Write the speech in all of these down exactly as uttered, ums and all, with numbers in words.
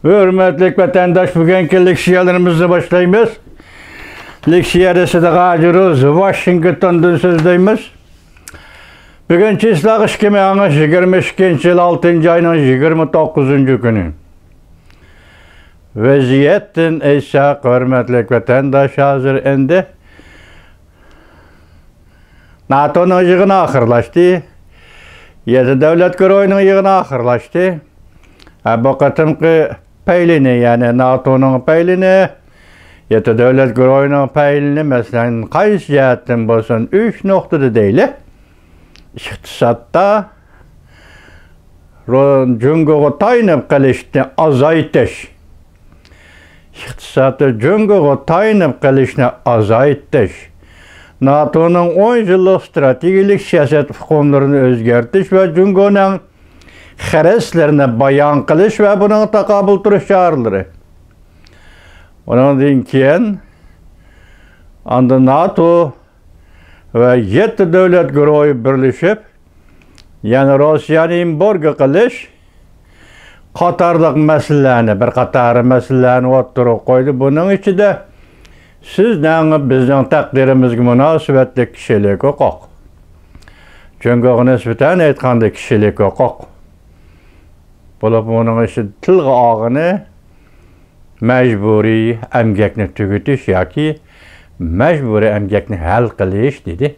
ھۆرمەتلىك ۋەتەنداش، بۈگۈنكى لېكسىيەلىرىمىزنى باشلايمىز. لېكسىيەدە سىدىق ھاجى روز ۋاشىنگتوندىن سۆزلەيمىز. بۈگۈن چىسلاق ئىككى مىڭ يىگىرمە ئىككىنچى يىل ئالتىنچى ئاينىڭ يىگىرمە توققۇزىنچى كۈنى. ۋەزىيەتتىن ئېيتساق، ھۆرمەتلىك ۋەتەنداش، ھازىر ئەمدى ناتونىڭ يىغىنى ئاخىرلاشتى. يەتتە دۆلەت گۇرۇھىنىڭ يىغىنى ئاخىرلاشتى. ھە، بۇ قېتىمقى پەيلىنى، يەنى ناتونىڭ پەيلىنى، يەتتە دۆلەت گۇرۇھىنىڭ پەيلىنى، مەسىلەن، قايسى جەھەتتىن بولسۇن، ئۈچ نۇقتىدا دەيلى. ئىقتىسادتا رو-، جۇڭگوغا تايىنىپ قېلىشنى ئازايتىش. ئىقتىسادتا جۇڭگوغا تايىنىپ قېلىشنى ئازايتىش. ناتونىڭ ئون يىللىق ئىستراتېگىيەلىك سىياسەت ئۇقۇملىرىنى ئۆزگەرتىش ۋە جۇڭگونىڭ خىرىسلىرىنى بايان قىلىش ۋە بۇنىڭغا تاقابىل تۇرۇش چارىلىرى. ئۇنىڭدىن كېيىن ئاندىن ناتو ۋە يەتتە دۆلەت گۇرۇھى بىرلىشىپ، يەنە روسىيەنى ئېمبارگو قىلىش قاتارلىق مەسىلىلەرنى، بىر قاتار مەسىلىلەرنى ئوتتۇرىغا قويدى. بۇنىڭ ئىچىدە سىزنىڭ، بىزنىڭ تەقدىرىمىزگە مۇناسىۋەتلىك كىشىلىك ھوقۇق، جۇڭگوغا نىسبەتەن ئېيتقاندا كىشىلىك ھوقۇق بولۇپ، ئۇنىڭ ئىچىدە تىلغا ئالغىنى مەجبۇرىي ئەمگەكنى تۈگىتىش ياكى مەجبۇرىي ئەمگەكنى ھەل قىلىش دېدى.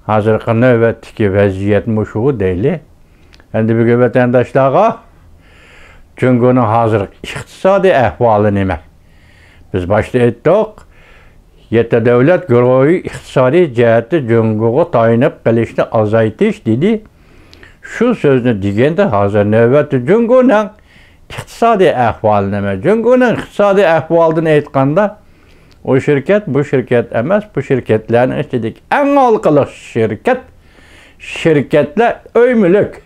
ھازىرقى نۆۋەتتىكى ۋەزىيەت مۇشۇ دەيلى. ئەمدى بۈگۈن ۋەتەنداشلارغا جۇڭگونىڭ ھازىرقى ئىقتىسادىي ئەھۋالى نېمە؟ بىز باشتا ئېيتتۇق، يەتتە دۆلەت گۇرۇھى ئىقتىسادىي جەھەتتە جۇڭگوغا تايىنىپ قېلىشنى ئازايتىش دېدى. شۇ سۆزنى دېگەندە، ھازىر نۆۋەتتە جۇڭگونىڭ ئىقتىسادىي ئەھۋالى نېمە؟ جۇڭگونىڭ ئىقتىسادىي ئەھۋالىدىن ئېيتقاندا، ئۇ شىركەت، بۇ شىركەت ئەمەس، بۇ شىركەتلەرنىڭ ئىچىدىكى ئەڭ ھالقىلىق شىركەت، شىركەتلەر ئۆي مۈلۈك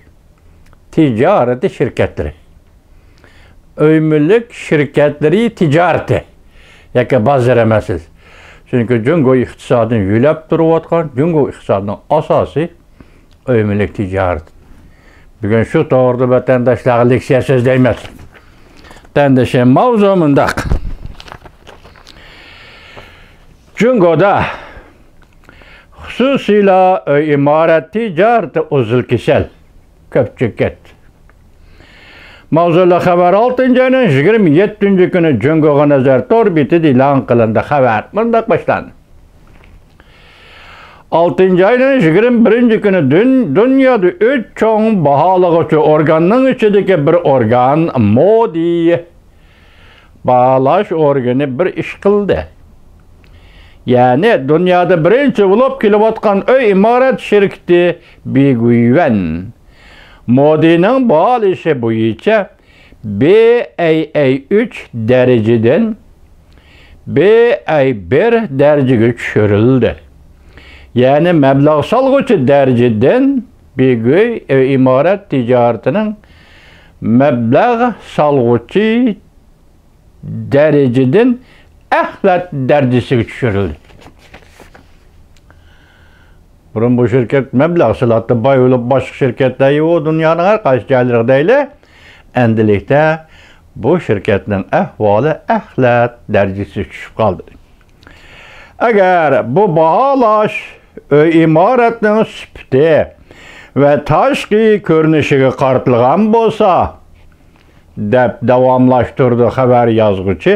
تىجارىتى شىركەتلىرى. ئۆي مۈلۈك شىركەتلىرى تىجارىتى ياكى بازىرى ئەمەسسىز. چۈنكى جۇڭگو ئىقتىسادىنى يۆلەپ تۇرۇۋاتقان، جۇڭگو ئىقتىسادىنىڭ ئاساسى ئۆي مۈلۈك تىجارىتى. بۈگۈن شۇ توغرىدا ۋەتەنداشلارغا لېكسىيە سۆزلەيمىز. ۋەتەندىشىم، ماۋزۇ مۇنداق. جۇڭگودا خۇسۇسىيلار ئۆي ئىمارەت تىجارىتى ئۈزۈل-كېسەل كۆپ چېكىت. ماۋزۇلۇق خەۋەر ئالتىنچى ئاينىڭ يىگىرمە يەتتىنچى كۈنى جۇڭگوغا نەزەر تور بېتىدە ئېلان قىلىندى. خەۋەر مۇنداق باشلاندى. ئالتىنچى ئاينىڭ يىگىرمە بىرىنچى كۈنى دۈن-، دۇنيادا ئۈچ چوڭ باھالىغۇچى ئورگاننىڭ ئىچىدىكى بىر ئورگان، مودى باھالاش ئورگىنى بىر ئىش قىلدى. يەنى دۇنيادا بىرىنچى بولۇپ كېلىۋاتقان ئۆي ئىمارەت شىركىتى بىگۈيۋەن مودىنىڭ باھالىشى بويىچە بىئەي ئەي ئۈچ دەرىجىدىن بىئەي بىر دەرىجىگە چۈشۈرۈلدى. يەنى مەبلەغ سالغۇچى دەرىجىدىن بىگۈي ئۆي ئىمارەت تىجارىتىنىڭ مەبلەغ سالغۇچى دەرىجىدىن ئەخلەت دەرىجىسىگە چۈشۈرۈلدى. بۇرۇن بۇ شىركەت مەبلەغ سالاتتى، باي بولۇپ باشقا شىركەتلەر يوق، دۇنيانىڭ ھەر قايسى جايلىرىغا دەيلى. ئەمدىلىكتە بۇ شىركەتنىڭ ئەھۋالى ئەخلەت دەرىجىسىگە چۈشۈپ قالدى. ئەگەر بۇ باھالاش ئۆي ئىمارەتنىڭ سۈپىتى ۋە تاشقى كۆرۈنۈشىگە قارىتىلغان بولسا، دەپ داۋاملاشتۇرىدۇ خەۋەر يازغۇچى،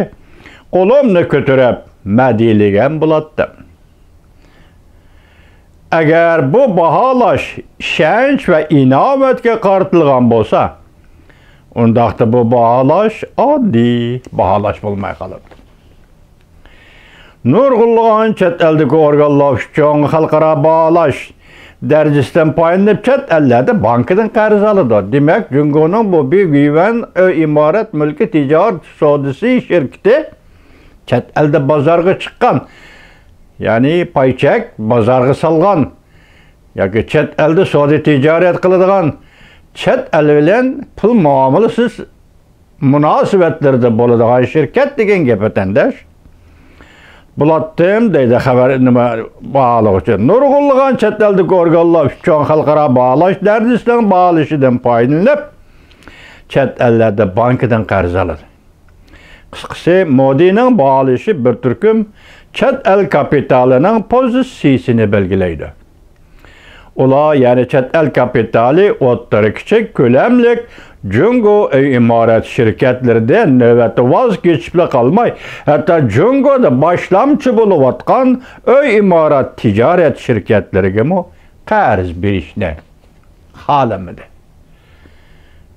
قولۇمنى كۆتۈرۈپ مەدھىيەلىگەن بولاتتىم. ئەگەر بۇ باھالاش ئىشەنچ ۋە ئىناۋەتكە قارىتىلغان بولسا، ئۇنداقتا بۇ باھالاش ئاددىي باھالاش بولماي قالىدۇ. نۇرغۇنلىغان چەت ئەلدىكى ئورگانلار ئۈچ چوڭ خەلقئارا باھالاش دەرىجىسىدىن پايدىلىنىپ، چەت ئەللەردە بانكىدىن قەرز ئالىدۇ. دېمەك، جۇڭگونىڭ بۇ بىگۈيۋەن ئۆي ئىمارەت مۈلكى تىجارىتى سودىسى شىركىتى چەت ئەلدە بازارغا چىققان، يەنى پاي چەك بازارغا سالغان ياكى چەت ئەلدە سودا تىجارەت قىلىدىغان، چەت ئەل بىلەن پۇل مۇئامىلىسى مۇناسىۋەتلىرىدە بولىدىغان شىركەت دېگەن گەپ، ۋەتەنداش. بولاتتىم دەيدۇ خەۋەر، نېمە، باھالىغۇچى. نۇرغۇنلىغان چەت ئەلدىكى ئورگانلار ئۈچ چوڭ خەلقئارا باھالاش دەرىجىسىنىڭ باھالىشىدىن پايدىلىنىپ، چەت ئەللەردە بانكىدىن قەرز ئالىدۇ. قىسقىسى، مودىنىڭ باھالىشى بىر تۈركۈم چەت ئەل كاپىتالىنىڭ پوزىتسىيىسىنى بەلگىلەيدۇ. ئۇلار، يەنى چەت ئەل كاپىتالى ئوتتۇرا، كىچىك كۆلەملىك جۇڭگو ئۆي ئىمارەت شىركەتلىرىدىن نۆۋەتتە ۋاز كېچىپلا قالماي، ھەتتا جۇڭگودا باشلامچى بولۇۋاتقان ئۆي ئىمارەت تىجارەت شىركەتلىرىگىمۇ قەرز بېرىشنى خالىمىدى.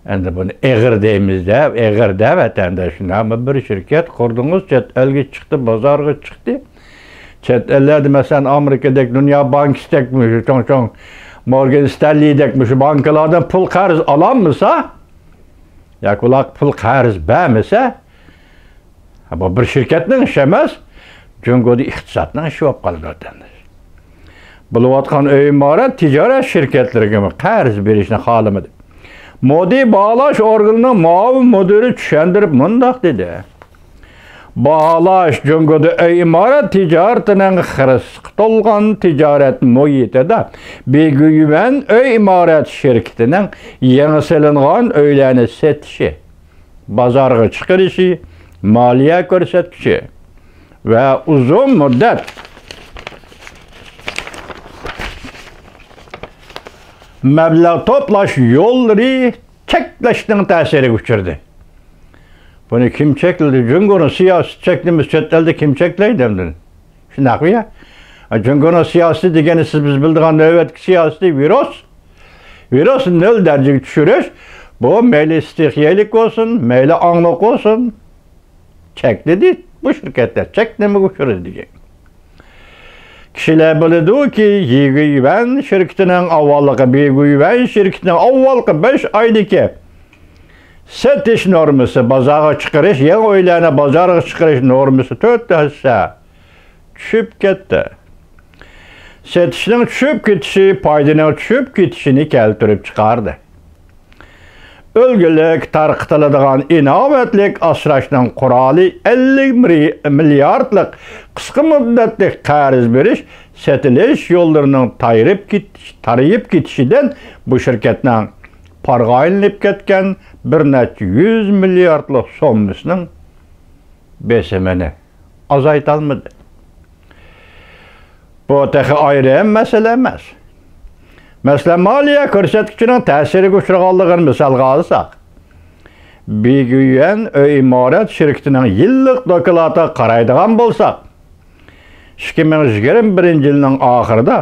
ئەمدى بۇنى ئېغىر دەيمىز-دە، ئېغىر-دە ۋەتەنداش. شۇنداقمۇ بىر شىركەت قۇردىڭىز، چەت ئەلگە چىقتى، بازارغا چىقتى. چەت ئەللەردە، مەسىلەن، ئامېرىكىدەك، دۇنيا بانكىسىدەك، مۇشۇ چوڭ-چوڭ مورگان ستەنلىدەك مۇشۇ بانكىلاردىن پۇل قەرز ئالالمىسا، ياكى ئۇلارغا پۇل قەرز بەرمىسە، بۇ بىر شىركەتنىڭ ئىشى ئەمەس، جۇڭگودا ئىقتىسادنىڭ ئىشى بولۇپ قالىدۇ، ۋەتەنداش. بولۇۋاتقان ئۆي ئىمارەت تىجارەت شىركەتلىرىگىمۇ قەرز بېرىشنى خالىمىدى. مودى باھالاش ئورگىنىنىڭ مۇئاۋىن مۇدىرى چۈشەندۈرۈپ مۇنداق دېدى: باھالاش جۇڭگودا ئۆي ئىمارەت تىجارىتىنىڭ خىرىسقا تولغان تىجارەت مۇھىتىدا بىگۈيۈەن ئۆي ئىمارەت شىركىتىنىڭ يېڭى سېلىنغان ئۆيلەرنى سېتىشى، بازارغا چىقىرىشى، مالىيە كۆرسەتكۈچى ۋە ئۇزۇن مۇددەت مەبلەغ توپلاش يوللىرى چەكلەشنىڭ تەسىرىگە ئۇچرىدى. بۇنى كىم چەكلىدى؟ جۇڭگونىڭ سىياسىي چەكلىمىسى چەت ئەلدە كىم چەكلەيدۇ ئەمدى؟ شۇنداقمۇ يا؟ جۇڭگونىڭ سىياسىتى دېگىنى سىز بىز بىلىدىغان نۆۋەتتىكى سىياسىي ۋىرۇس. ۋىرۇسنى نۆل دەرىجىگە چۈشۈرۈش، بۇ مەيلى ستىخىيەلىك بولسۇن، مەيلى ئاڭلىق بولسۇن، چەكلىدى. بۇ شىركەتلەر چەكلىمىگە ئۇچرىدى دېگەن. كىشىلەر بىلىدۇكى، يىگۇيۈەن شىركىتىنىڭ ئاۋۋالقى، بىگۇيۈەن شىركىتىنىڭ ئاۋۋالقى بەش ئايدىكى سېتىش نورمىسى، بازارغا چىقىرىش، يېڭى ئۆيلەرنى بازارغا چىقىرىش نورمىسى تۆت ھەسسە چۈشۈپ كەتتى. سېتىشنىڭ چۈشۈپ كېتىشى پايدىنىڭ چۈشۈپ كېتىشىنى كەلتۈرۈپ چىقاردى. ئۈلگىلىك تارقىتىلىدىغان ئىناۋەتلىك ئاسراشنىڭ قورالى ئەللىك مىلياردلىق قىسقا مۇددەتلىك قەرز بېرىش، سېتىلىش يوللىرىنىڭ تايرىپ كېتىش، تارىيىپ كېتىشىدىن بۇ شىركەتنىڭ پارغا ئايلىنىپ كەتكەن بىر نەچچە يۈز مىلياردلىق سوممىسىنىڭ بېسىمىنى ئازايتالمىدى. بۇ تېخى ئايرىم مەسىلە ئەمەس. مەسىلەن، مالىيە كۆرسەتكۈچىنىڭ تەسىرگە ئۇچرىغانلىقىنى مىسالغا ئالساق، بىگۈيۈەن ئۆي ئىمارەت شىركىتىنىڭ يىللىق دوكلاتىغا قارايدىغان بولساق، ئىككى مىڭ يىگىرمە بىرىنچى يىلنىڭ ئاخىرىدا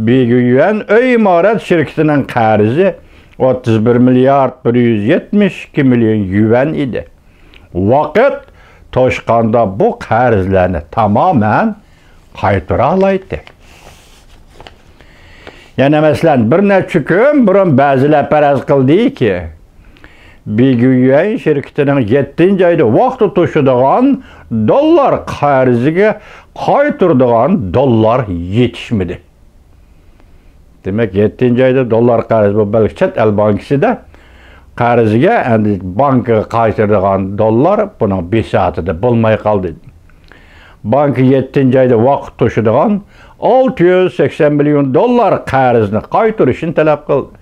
بىگۈيۈەن ئۆي ئىمارەت شىركىتىنىڭ قەرزى ئوتتۇز بىر مىليارد بىر يۈز يەتمىش ئىككى مىليون يۈەن ئىدى. ۋاقىت توشقاندا بۇ قەرزلەرنى تامامەن قايتۇرالايتتى. يەنە مەسىلەن، بىر نەچچە كۈن بۇرۇن بەزىلەر پەرەز قىلدىكى، بىگۈيۈەن شىركىتىنىڭ يەتتىنچى ئايدا ۋاقتى توشىدىغان دوللار قەرزىگە قايتۇرىدىغان دوللار يېتىشمىدى. دېمەك، يەتتىنچى ئايدا دوللار قەرز، بۇ بەلكى چەت ئەل بانكىسىدا قەرزگە، ئەمدى بانكىغا قايتۇرىدىغان دوللار بۇنىڭ بىساتىدا بولماي قالدى. بانكا يەتتىنچى ئايدا ۋاقىت توشىدىغان ئالتە يۈز سەكسەن مىليون دوللار قەرزنى قايتۇرۇشنى تەلەپ قىلدى.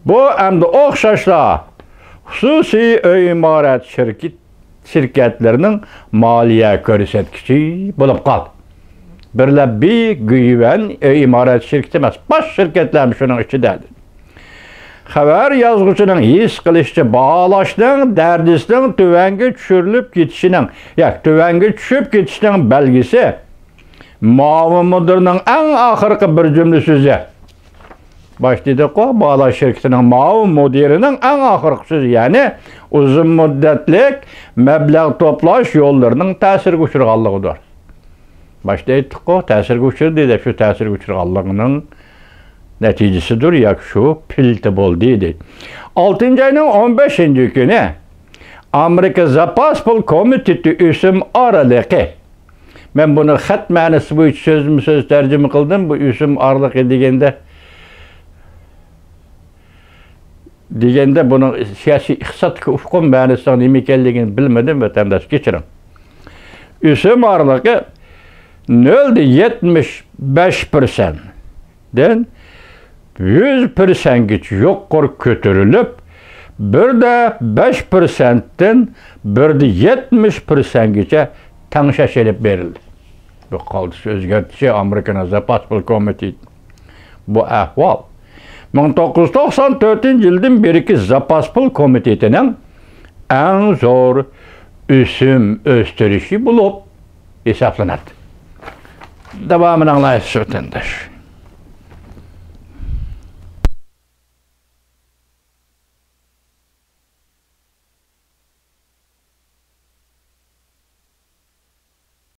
بۇ ئەمدى ئوخشاشلا خۇسۇسىي ئۆي ئىمارەت شىركىتى شىركەتلىرىنىڭ مالىيە كۆرسەتكۈچى بولۇپ قالدى. بىرلا بىگۈيۈەن ئۆي ئىمارەت شىركىتى ئەمەس، باشقا شىركەتلەرمۇ شۇنىڭ ئىچىدە. خەۋەر يازغۇچىنىڭ ھېس قىلىشىچە، باھالاشنىڭ دەرىجىسىنىڭ تۆۋەنگە چۈشۈرۈلۈپ كېتىشىنىڭ، ياكى تۆۋەنگە چۈشۈپ كېتىشىنىڭ بەلگىسى مۇئاۋىن مۇدىرنىڭ ئەڭ ئاخىرقى بىر جۈملە سۆزى. باشتا دېدۇققۇ، باھالاش شىركىتىنىڭ مۇئاۋىن مۇدىرىنىڭ ئەڭ ئاخىرقى سۆزى، يەنى ئۇزۇن مۇددەتلىك مەبلەغ توپلاش يوللىرىنىڭ تەسىرگە ئۇچرىغانلىقىدۇر. باشتا ئېيتتۇققۇ، تەسىرگە ئۇچرىدى دەپ، شۇ تەسىرگە ئۇچرىغانلىقىنىڭ نەتىجىسىدۇر ياكى شۇ پىلتە بولدى دەيدۇ. ئالتىنچى ئاينىڭ ئون بەشىنچى كۈنى ئامېرىكا زاپاس پۇل كومىتېتى ئۆسۈم ئارىلىقى، مەن بۇنى خەت مەنىسى بويىچە سۆزمۇ سۆز تەرجىمە قىلدىم. بۇ ئۆسۈم ئارىلىقى دېگەندە، دېگەندە بۇنىڭ سىياسىي ئىقتىسادتىكى ئۇقۇم مەنىسىنىڭ نېمە ئىكەنلىكىنى بىلمىدىم، ۋەتەنداش، كەچۈرۈڭ. ئۆسۈم ئارىلىقى نۆلدىن يەتمىش بەش پىرسەنتتىن يۈز پىرسەنتكىچە يۇقىرى كۆتۈرۈلۈپ، بىر دە بەش پىرسەنتتىن بىر دە يەتمىش پىرسەنتكىچە تەڭشەش ئېلىپ بېرىلدى. بۇ قالتىس ئۆزگەرتىشى ئامېرىكىنىڭ زاپاس پۇل كومىتېتى. بۇ ئەھۋال مىڭ توققۇز يۈز توقسان تۆتىنچى يىلدىن بېرىكى زاپاس پۇل كومىتېتىنىڭ ئەڭ زور ئۆسۈم ئۆستۈرۈشى بولۇپ ھېسابلىناتتى. داۋامىنى ئاڭلايسىز، ۋەتەنداش.